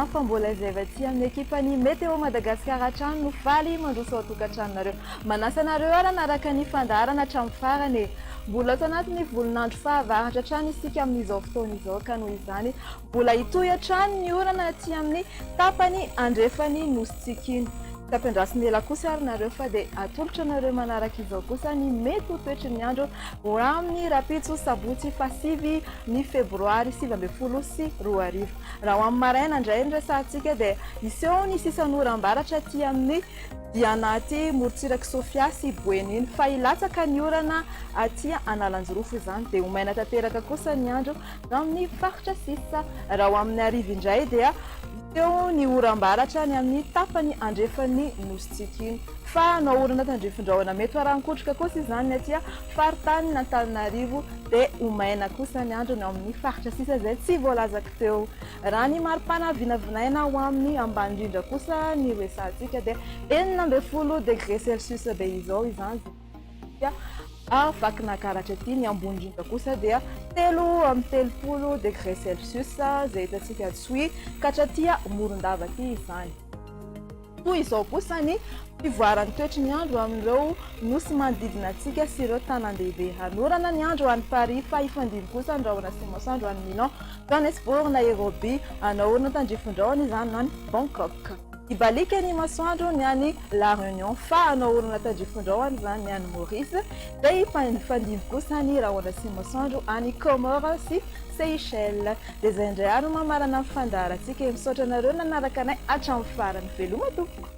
izany fa mbola izay avy aty amin'ny ekipan'ny Météo Madagascar hatrany no faly mandroso ao an-tokantranonareo. Manasa anareo ary hanaraka ny fandaharana hatramin'ny farany e! Mbola ato anatin'ny volon'andro fahavaratra hatrany isika amin'izao fotoana izao ka noho izany mbola hitohy hatrany ny orana aty amin'ny tapany andrefan'ny nosintsika iny. Tsy ampiandrasina ela kosa ary nareo fa dia atolotra anareo manaraka izao kosa ny mety ho toetry ny andro ho amin'ny rahampitso sabotsy fahasivy ny febroary 2019. Raha ho amin'ny maraina indray no resahantsika dia hiseho ny sisan'oram-baratra aty amin'ny Diana aty morontsirak'i Sofia sy Boeny iny fa hilatsaka ny orana aty Analanjirofo izany dia ho maina tanteraka kosa ny andro amin'ny faritra sisa. Raha ho amin'ny hariva indray dia hiseho ny oram-baratra any amin'ny tapany andrefan'ny nosintsika iny. Fa hanao orana tandrifin-drahona mety ho arahin-kotroka kosa izany ny aty faritanin'Antananarivo dia ho maina kosa ny andro ny ao amin'ny faritra sisa izay tsy voalazako teo. Raha ny maripana vinavinaina ho amin'ny ambany indrindra kosa ny resahantsika dia 16 degré celsius be izao izany izay Vakinankaratra ity, ny ambony indrindra kosa dia 33 degré celsius izay hitantsika Antsohihy ka hatraty Morondava aty izany. Toy izao kosa ny fivoaran'ny toetry ny andro amin'ireo nosy manodidina antsika sy ireo tanàn-dehibe. Hanorana ny andro any Paris fa hifandimby kosa ny rahona sy masoandro any Milan, Johannesburg, Nairobi. Hanao orana tandrifin-drahona izany any Bangkok. Hibaliaka ny masoandro ny any La Réunion fa hanao orana tandrifin-drahona izany ny any Maurice. Dia hifandimby kosa ny rahona sy masoandro any Comores sy Seychelles. Dia izay indray ary no mamarana ny fandaharantsika e. Misaotra anareo nanaraka anay hatramin'ny farany. Veloma tompoko.